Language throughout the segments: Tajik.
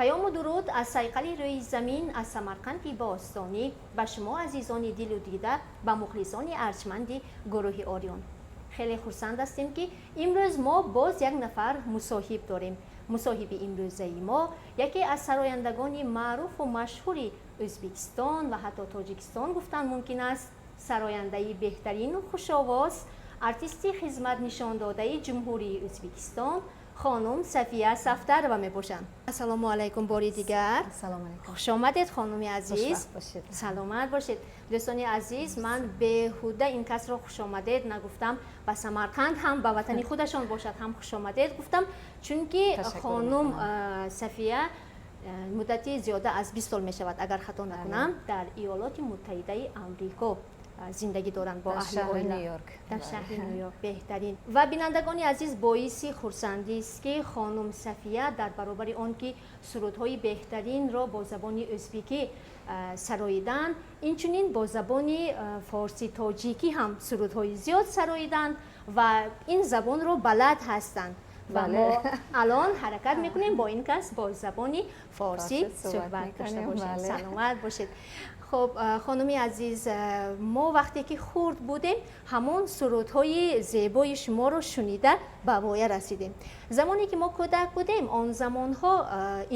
Паёму дуруд аз сайқали рӯи замин, аз Самарқанди бостонӣ ба шумо, азизони дилу дида, ба мухлисони арҷманди гурӯҳи Ориён. Хеле хурсанд ҳастем, ки имрӯз мо боз як нафар мусоҳиб дорем. Мусоҳиби имрӯзаи мо яке аз сарояндагони маъруфу машҳури Ӯзбекистон ва ҳатто Тоҷикистон гуфтан мумкин аст, сарояндаи беҳтарину хушовоз, артисти хизматнишондодаи Ҷумҳурии Ӯзбекистон, хонум Сафия Сафдарова мебошанд. Ассалому алайкум бори дигар. Ассалому алайкум. Хушомадед, хонуми азиз. Хушбахт бошед. Саломат бошед. Дӯстони азиз, ман беҳуда ин касро хушомадед нагуфтам. Ба Самарқанд ҳам, ба ватани худашон бошад ҳам, хушомадед гуфтам, чунки Ташаккур хонум мекунам. Сафия муддати зиёда аз 20 сол мешавад, агар хато накунам, дар Иёлоти Муттаҳидаи Амрико зиндагӣ доранд бо Дар аҳли шаҳри оила. Ню-Йорк. Дар Бале. шаҳри Ню-Йорк. Беҳтарин. Ва бинандагони азиз, боиси хурсандист, ки хонум Сафия дар баробари он ки сурудҳои беҳтаринро бо забони ӯзбекӣ сароиданд, инчунин бо забони форси тоҷикӣ ҳам сурудҳои зиёд сароиданд ва ин забонро балад ҳастанд. Ва мо алон ҳаракат мекунем, бо ин кас бо забони форсӣ форсӣ суҳбат суҳбат дошта мекунем, бошем. Бале. Саломат бошед. Хуб, хонуми азиз, мо вақте ки хурд будем, ҳамон сурудҳои зебои шуморо шунида ба воя расидем. Замоне ки мо кӯдак будем, он замонҳо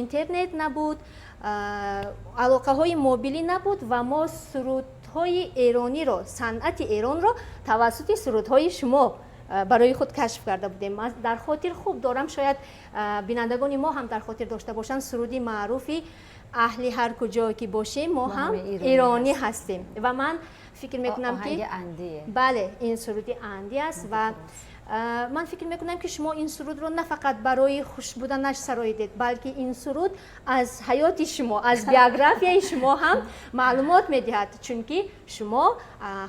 интернет набуд, алоқаҳои мобилӣ набуд ва мо сурудҳои эрониро, санъати эронро тавассути сурудҳои шумо барои худ кашф карда будем. Ман дар хотир хуб дорам, шояд бинандагони мо ҳам дар хотир дошта бошанд, суруди маъруфи «Аҳли ҳар куҷо ки бошем, мо мо ҳам ҳама эронӣ эронӣ ҳастем». Ва ман фикр мекунам, ки оҳанги Андие. Бале, ин суруди Анди аст ва ман фикр мекунам, ки шумо ин сурудро на фақат барои хуш буданаш сароидед, балки ин суруд аз ҳаёти шумо, аз биографияи шумо ҳам маълумот медиҳад, чунки шумо,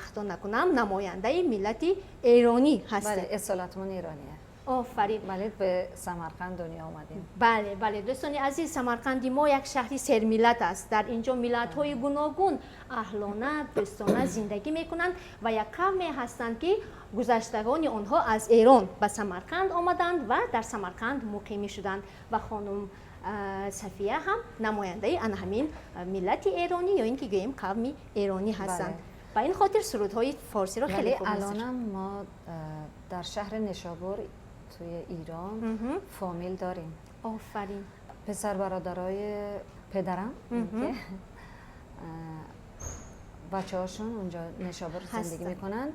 хато накунам, намояндаи миллати эронӣ ҳастед. Бале, اصالتمون ایرانیه. Офарин. ولی به سمرقند دنیا آمدیم. Бале, дӯстони азиз, Самарқанди мо як шаҳри сермиллат аст. Дар ин ҷо миллатҳои гуногун аҳлона, дӯстона зиндагӣ мекунанд ва як қавме ҳастанд, ки гузаштагони онҳо аз Эрон ба Самарқанд омаданд ва дар Самарқанд муқимӣ шуданд. Ва хонум Сафия ҳам намояндаи ана ҳамин миллати эронӣ ё ин ки гӯем қавми эронӣ ҳастанд. Ба ин хотир сурудҳои форсиро хеле ولی хуб месароянд. الانم ما در شهر نشابور توی ایران فامیل داریم. Офарин. پسر برادرای پدرم که بچه هاشون اونجا نشابور زندگی هستن. میکنن،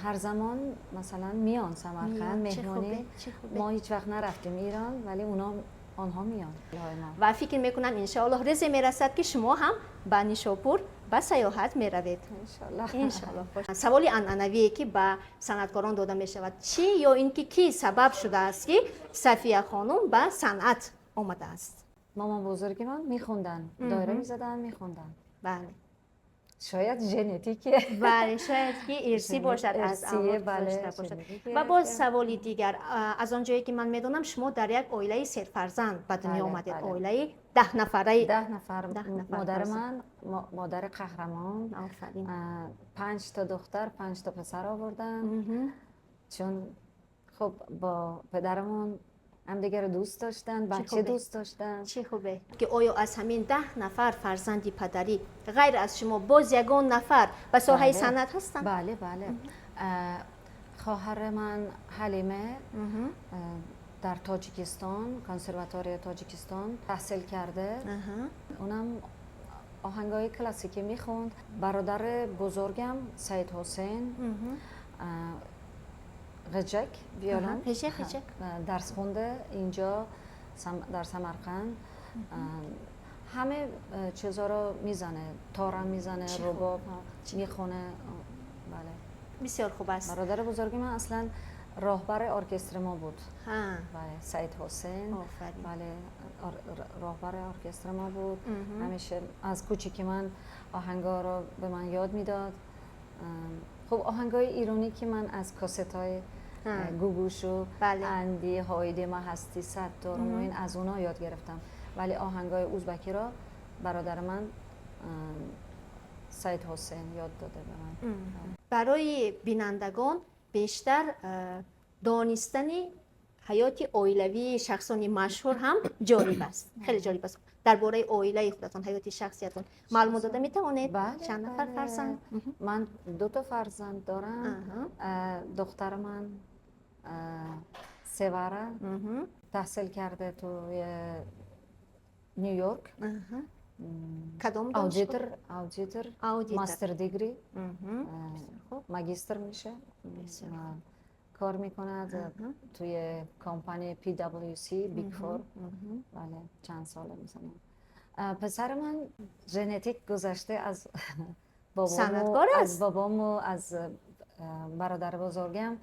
هر زمان مثلا میان سمرقند میان. چه مهمانی. خوبه، چه خوبه. ما هیچ وقت نرفتیم ایران، ولی اونا آنها میان ما. Ва фикр мекунам, иншоаллоҳ, рӯзе мерасад, ки шумо ҳам ба Нишопур ба сайёҳат меравед. انشالله. Иншоаллоҳ. Саволи анъанавие, ки ба санъаткорон дода мешавад: чӣ ё ин ки кӣ сабаб шудааст, ки Сафия хонум ба санъат омадааст? مامان بزرگی من میخوندن، دایره میزدن، میخوندن. شاید ژنتیکه. Бале, шояд ки ирсӣ бошад, аз ирсие, авлод бале, гузашта бошад. ژنتیکه. Ва боз саволи дигар: аз он ҷое ки ман медонам, шумо дар як оилаи серфарзанд ба дунё омадед, бале. Оилаи 10 нафараи. 10 نفر. 10 نفر مادر فرزند. من مادر قهرمان. Офарин. پنج تا دختر، پنج تا پسر آوردن، چون خب با پدرمون هم دیگه رو دوست داشتن، بچه خوبه. دوست داشتن. Чӣ хубе, ки оё аз ҳамин 10 нафар фарзанди падарӣ ғайр аз шумо боз ягон нафар ба соҳаи Бале. санъат ҳастанд? بله، خواهر من حلیمه در تاجیکستان، کنسرواتوری تاجیکستان تحصیل کرده. اونم آهنگای کلاسیکی میخوند. برادر بزرگم سید حسین غجک، ویولون. غجک، غجک. درس خونده اینجا در سمرقند. همه چیزا رو میزنه، تارم میزنه، چه خوب. رباب میخونه، بله. بسیار خوب است. برادر بزرگ من اصلا راهبر ارکستر ما بود. بله، سید حسین. آفرین. بله، راهبر ارکستر ما بود. همیشه از کوچیکی من آهنگا رو به من یاد میداد. خب آهنگای ایرانی که من از کاست های گوگوش و اندی، هایده ما هستی ستار و این، از اونا یاد گرفتم، ولی آهنگای ازبکی را برادر من سید حسین یاد داده به من. Барои бинандагон бештар донистани Ҳаёти оилавии шахсони машҳур ҳам ҷолиб аст, хеле ҷолиб аст. Дар бораи оилаи худатон, ҳаёти шахсиятон маълумот дода метавонед? Бале. Чанд нафар фарзанд? Ман дуто фарзанд дорам. Духтари ман Севара таҳсил карда туи Нью-Йорк. Кадом? Аудитор. Аудитор. Master degree, магистр меша, кор мекунад توی کمپانی PwC، Big Four. بله، چند ساله. مثلا پسر من ژنتیک گذشته از بابام، از بابام و از برادر بزرگم.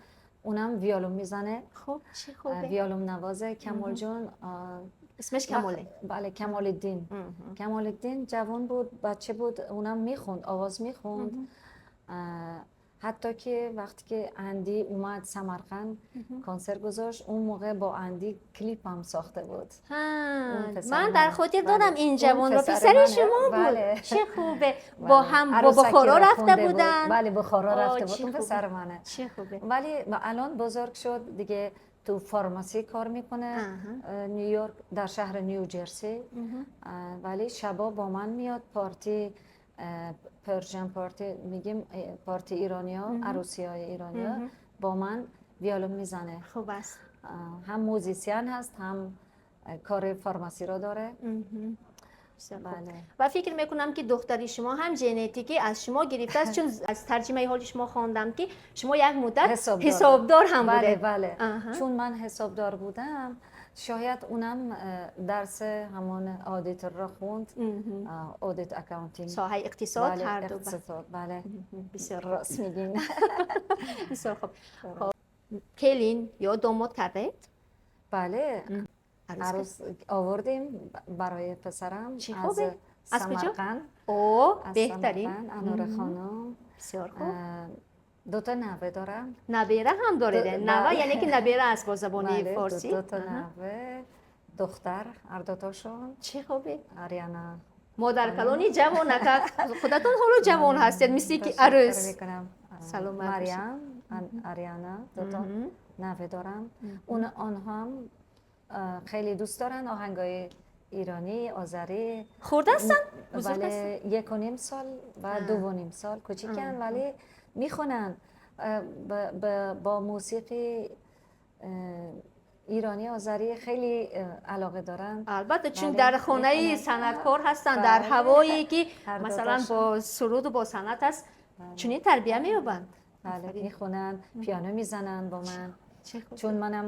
اونم ویولون میزنه. خب، چه خوبه. ویولون نوازه کمال جون. اسمش کماله؟ بله، کمال الدین. کمال الدین جوان بود، بچه بود، اونم میخوند، آواز میخوند. حتی که وقتی که اندی اومد سمرقند کنسرت گذاشت، اون موقع با اندی کلیپ هم ساخته بود. من در خاطر دارم این جوان رو، پسر شما بود. بله. چه خوبه. با هم با بخارا رفته بودن. بله، بخارا رفته بود. اون پسر منه. چه خوبه. ولی الان بزرگ شد دیگه، تو pharmacy کار میکنه نیویورک، در شهر نیوجرسی. ولی شبا با من میاد پارتی، Persian party میگیم، پارتی ایرانی ها، عروسی های ایرانی ها، با من ویولون میزنه. خوب است. هم musician هست، هم کار pharmacy رو داره. بله. و فکر میکنم که دختری شما هم ژنتیکی از شما گرفته است، چون از ترجمه حال شما خواندم که شما یک مدت حسابدار هم بوده. بله، چون من حسابدار بودم، شاید اونم درس همون auditor را خوند، audit، accounting. ساحه اقتصاد. بله، هر دو. اقتصاد، بله. بسیار راست میگین. بسیار خوب. خب، келин ё домод кардаед؟ بله، عروس آوردیم برای پسرم. چی خوبه. از سمرقند. او، بهترین. انور خانم. بسیار خوب. دو تا نوه دارم. نبیره هم دارید؟ نوه یعنی که نبیره است با زبان فارسی. دو تا نوه دختر، هر دوتاشون. چه خوبه. آریانا. مادر کلانی جوان، خودتون حالا جوان هستید، مثل که عروس. سلامت. مریم، آریانا، دو تا نوه دارم. اون آنها هم خیلی دوست دارن آهنگای ایرانی آذری. خورد هستن؟ بله، 1.5 سال و 2.5 سال، کوچیکن ولی میخونن. با موسیقی ایرانی آذری خیلی علاقه دارن. البته، چون در خانه صنعتکار هستن، در هوایی که مثلا با سرود و با صنعت است، چنین تربیه مییابند. بله، میخونن، پیانو میزنن با من، چون منم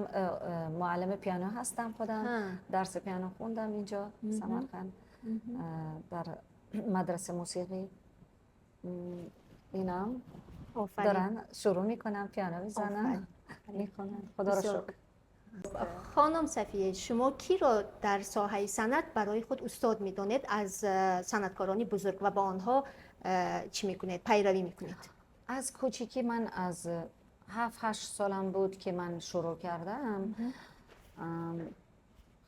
معلم پیانو هستم. خودم درس پیانو خوندم اینجا سمرقند در مدرسه موسیقی. اینام دارن شروع میکنن، پیانو میزنن، میخونن، خدا رو شکر. خانم صفیه، شما کی را در ساحه صنعت برای خود استاد میدانید از صنعتکاران بزرگ و با آنها چی میکنید، پیروی میکنید؟ از کوچیکی، من از 7-8 سالم بود که من شروع کردم.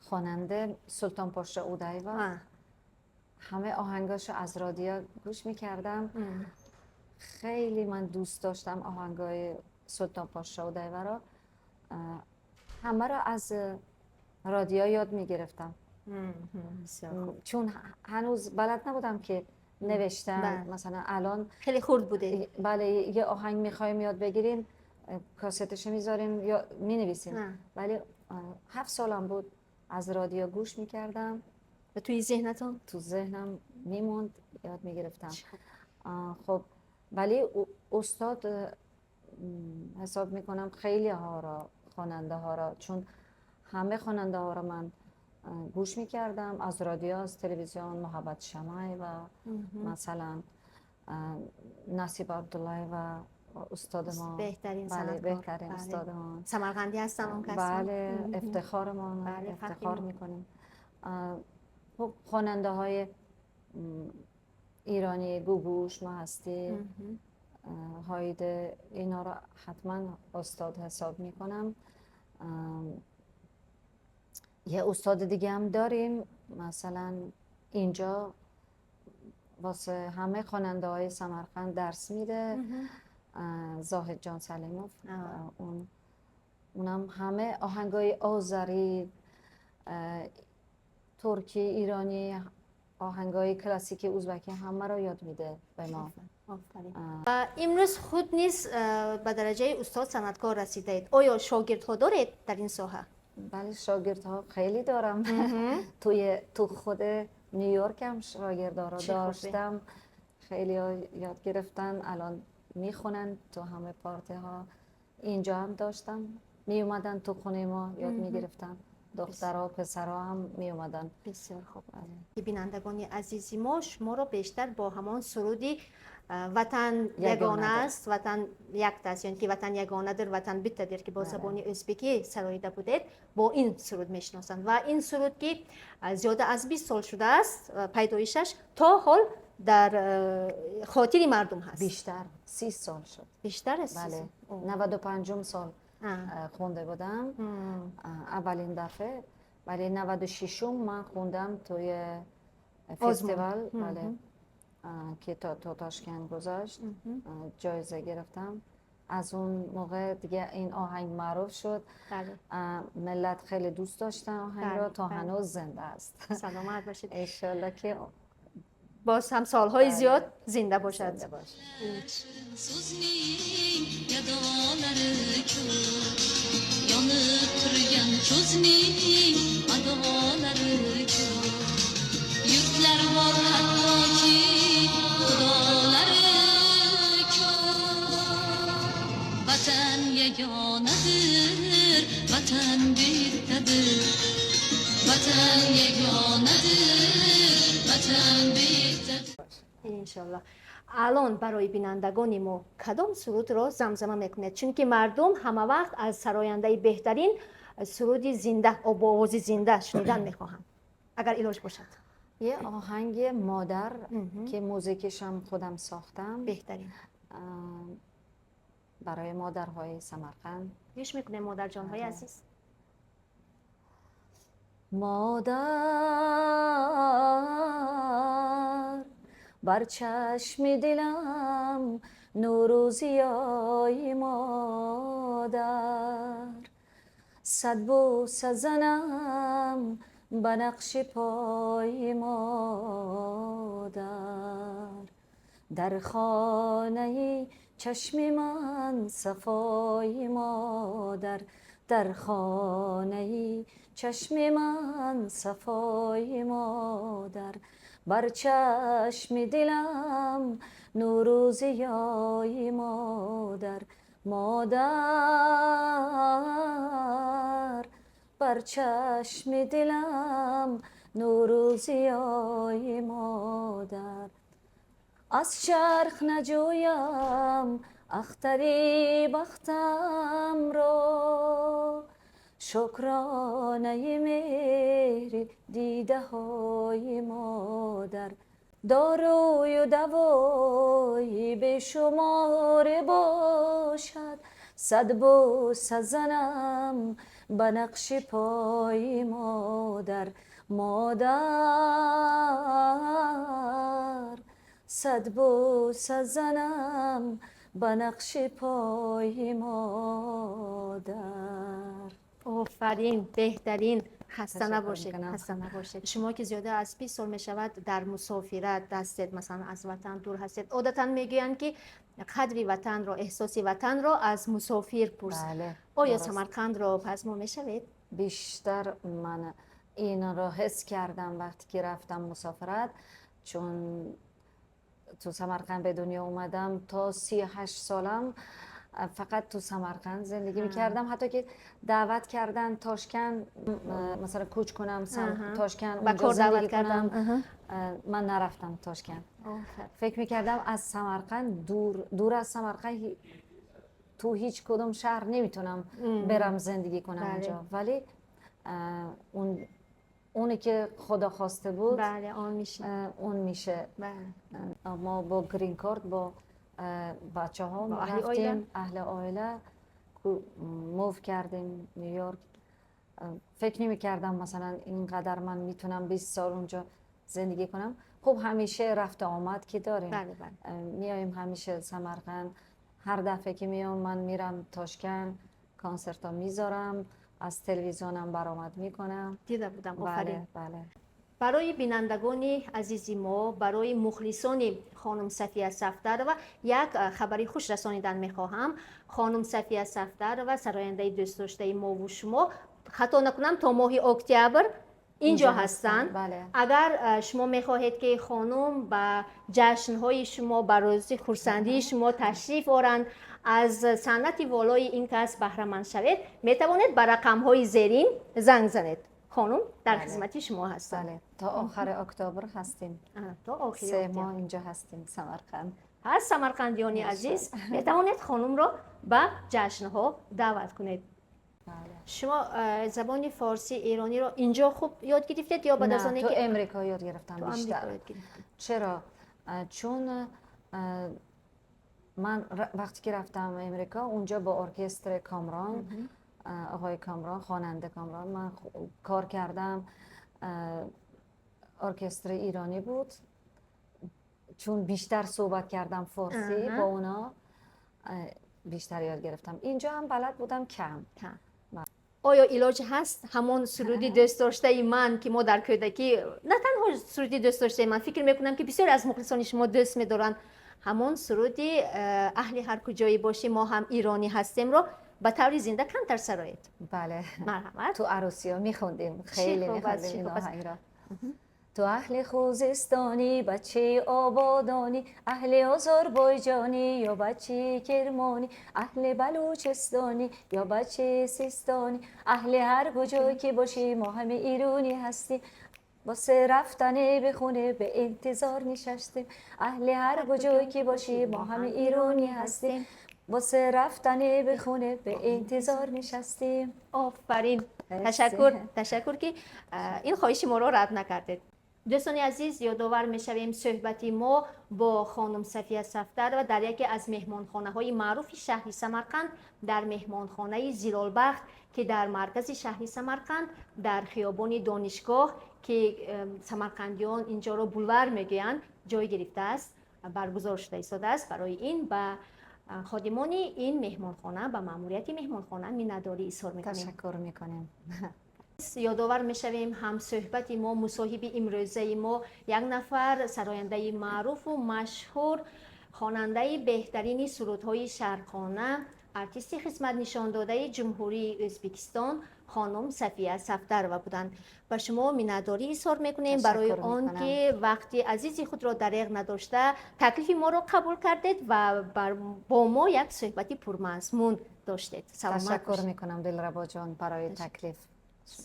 خواننده سلطان پاشا اودایوا، همه آهنگاشو از رادیو گوش میکردم. خیلی من دوست داشتم آهنگای سلطان پاشا اودایوا را. همه را از رادیو یاد میگرفتم، چون هنوز بلد نبودم که نوشتن. مثلا الان خیلی خورد بوده. بله، یه آهنگ میخوایم یاد بگیریم، کاستش میذاریم یا مینویسیم. ولی 7 سالم بود، از رادیو گوش میکردم. و توی ذهنتون؟ تو ذهنم میموند، یاد میگرفتم. خب، ولی استاد حساب میکنم خیلی ها را، خواننده ها را، چون همه خواننده ها را من گوش میکردم از رادیو، از تلویزیون. محبت شمایوا، مثلا نصیب عبدالله و استاد ما. بهترین. بله، بهترین استاد ما. سمرقندی هستن اون. بله، افتخار ما. بله، افتخار میکنیم. خب، خواننده های ایرانی، گوگوش، مهستی، هایده، اینا رو حتما استاد حساب میکنم. یه استاد دیگه هم داریم، مثلا اینجا واسه همه خواننده های سمرقند درس میده، زاهد جان سلیموف. اون اونم همه آهنگای آذری، ترکی، ایرانی، آهنگای کلاسیک ازبکی همه رو یاد میده به ما. آفرین. و امروز خود نیز به درجه استاد صنعتکار رسیدید. آیا شاگردها دارید در این ساحه؟ بله، شاگردها خیلی دارم. تو خود نیویورک هم شاگردها رو داشتم، خیلی یاد گرفتن، الان میخونن تو همه پارتی ها. اینجا هم داشتم، می اومدن تو خونه ما یاد میگرفتن، دخترها پسرها هم می اومدن. بسیار خوب. بینندگان عزیزی ما شما را بیشتر با همان سرودی وطن یگانه است، وطن یک است، یعنی که وطن یگانه در وطن bittadir که با زبان ازبکی سراییده بودید، با این سرود میشناسند و این سرود که زیاده از 20 سال شده است پیدایشش، تا حال در خاطر مردم هست. بیشتر 30 سال شد. بیشتر از بله، 95 سال خونده بودم اولین دفعه، ولی 96 من خوندم توی فستیوال، بله، که تا تاشکند گذاشت، جایزه گرفتم. از اون موقع دیگه این آهنگ معروف شد. بله. ملت خیلی دوست داشتن آهنگ را، تا هنوز زنده است. سلامت باشید. انشالله که باز هم سالهای زیاد زنده باشد. Vatan yegonadir, vatan bittadir. Vatan yegonadir, vatan bittadir. انشالله. الان برای بینندگان ما کدام سرود را زمزمه میکنید؟ چون که مردم همه وقت از سراینده بهترین سرود زنده و با آواز زنده شنیدن میخواهند، اگر علاج باشد. یه آهنگ مادر که موزیکش هم خودم ساختم. بهترین. برای مادرهای سمرقند. گوش میکنه مادر جانهای عزیز. مادر بر چشم دلم نوروزیای مادر، صد بوسه زنم به نقش پای مادر، در خانه چشم من صفای مادر، در خانه چشم من صفای مادر، بر چشم دلم نوروزیای مادر، مادر بر چشم دلم نوروزیای مادر، از چرخ نجویم اختری بختم را، شکرانه مهر دیده های مادر، داروی و دوای به شمار باشد، صد بوسه زنم به نقش پای مادر، مادر صد بوسه زنم به نقش پای مادر. آفرین، بهترین. خسته نباشید، خسته نباشید. شما که زیاده از 20 سال میشود در مسافرت هستید، مثلا از وطن دور هستید، عادتا میگویند که قدر وطن را، احساس وطن را از مسافر پرس. بله. آیا سمرقند را پس ما میشوید؟ بیشتر من این را حس کردم وقتی که رفتم مسافرت، چون تو سمرقند به دنیا اومدم، تا 38 سالم فقط تو سمرقند زندگی میکردم. حتی که دعوت کردن تاشکند مثلا کوچ کنم تاشکند اونجا زندگی کنم، من نرفتم تاشکند. فکر میکردم از سمرقند دور از سمرقند تو هیچ کدوم شهر نمیتونم برم زندگی کنم اونجا، ولی اونی که خدا خواسته بود، بله، آن میشه، اون میشه. بله. ما با گرین کارت با بچه ها رفتیم، اهل عائله موو کردیم نیویورک. فکر نمی کردم مثلا اینقدر من میتونم 20 سال اونجا زندگی کنم. خب همیشه رفت آمد که داریم. بله بله. میایم همیشه سمرقند، هر دفعه که میام من میرم تاشکند، کنسرت ها میذارم، از تلویزیونم برآمد میکنم. Дида будам, офарин. بله بله. Барои бинандагони азизи мо, барои мухлисони хонум Сафия Сафдарова як хабари хуш расонидан мехоҳам. Хонум Сафия Сафдарова, сарояндаи дӯстдоштаи мову шумо, хато накунам, то моҳи октябр инҷо ҳастанд. Бале. Агар шумо мехоҳед, ки хонум ба ҷашнҳои шумо, ба рӯзи хурсандии шумо ташриф оранд, аз санъати волои ин кас баҳраманд шавед, метавонед ба рақамҳои зерин занг занед. Хонум дар хизмати шумо ҳастанд. بله، تا آخر اکتبر هستیم. То охири 3 октябр. ماه اینجا هستیم، سمرقند. Пас, самарқандиёни азиз, метавонед хонумро ба ҷашнҳо даъват кунед. بله. Шумо забони форсӣ эрониро инҷо хуб ёд гирифтед ё баъд аз نه، оне تو ки امریکا یاد گرفتم то بیشتر. Амрико ёд гирифтед? چرا؟ چون من وقتی که رفتم امریکا، اونجا با ارکستر کامران، آقای کامران، خواننده کامران، من کار کردم. ارکستر ایرانی بود. چون بیشتر صحبت کردم فارسی با اونا، بیشتر یاد گرفتم. اینجا هم بلد بودم، کم. Оё илоҷ ҳаст, ҳамон суруди дӯстдоштаи ман, ки мо дар кӯдакӣ, на танҳо суруди дӯстдоштаи ман, фикр мекунам, ки бисёре аз мухлисони шумо дӯст медоранд, ҳамон суруди аҳли ҳар куҷое бошӣ, мо ҳам иронӣ ҳастемро ба таври зинда камтар сароед? بله. Марҳамат. تو عروسی ها میخوندیم، خیلی خوب است، میخوندیم چی این خوب است. آهنگ را. تو اهل خوزستانی، بچه آبادانی، اهل آذربایجانی یا بچه کرمانی، اهل بلوچستانی یا بچه سیستانی، اهل هر کجا که باشی، ما همه ایرانی هستیم. واسه رفتن به خونه به انتظار نشستیم. اهل هر کجا که باشی، ما همه ایرانی هستیم. واسه رفتن به خونه به انتظار نشستیم. Офарин. مرسی. Ташаккур, ташаккур, ки ин хоҳиши моро рад накардед. Дӯстони азиз, ёдовар мешавем, суҳбати мо бо хонум Сафия Сафдарова дар яке аз меҳмонхонаҳои маъруфи шаҳри Самарқанд, дар меҳмонхонаи Зилолбахт, ки дар маркази шаҳри Самарқанд, дар хиёбони Донишгоҳ, ки самарқандиён инҷоро булвар мегӯянд, ҷой гирифтааст, баргузор шуда истодааст. Барои ин ба ходимони ин меҳмонхона, ба маъмурияти меҳмонхона миннатдорӣ изҳор мекунем. تشکر میکنیم. Ёдовар мешавем, ҳамсӯҳбати мо, мусоҳиби имрӯзаи мо як нафар сарояндаи маъруфу машҳур, хонандаи беҳтарини сурудҳои шарқона, артисти хизматнишондодаи Ҷумҳурии Ӯзбекистон хонум Сафия Сафдарова буданд. Ба шумо миннатдорӣ изҳор мекунем барои Ташаккур он мекунам. ки вақти азизи худро дареғ надошта таклифи моро қабул кардед ва бо мо як суҳбати пурмазмун доштед. Саломат تشکر бошед. میکنم دلربا جان برای تکلیف.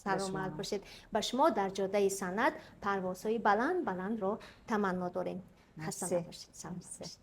Саломат бошед. Ба шумо дар ҷодаи санъат парвозҳои баланд баландро таманно дорем. Хаста مرسی. набошед, саломат бошед.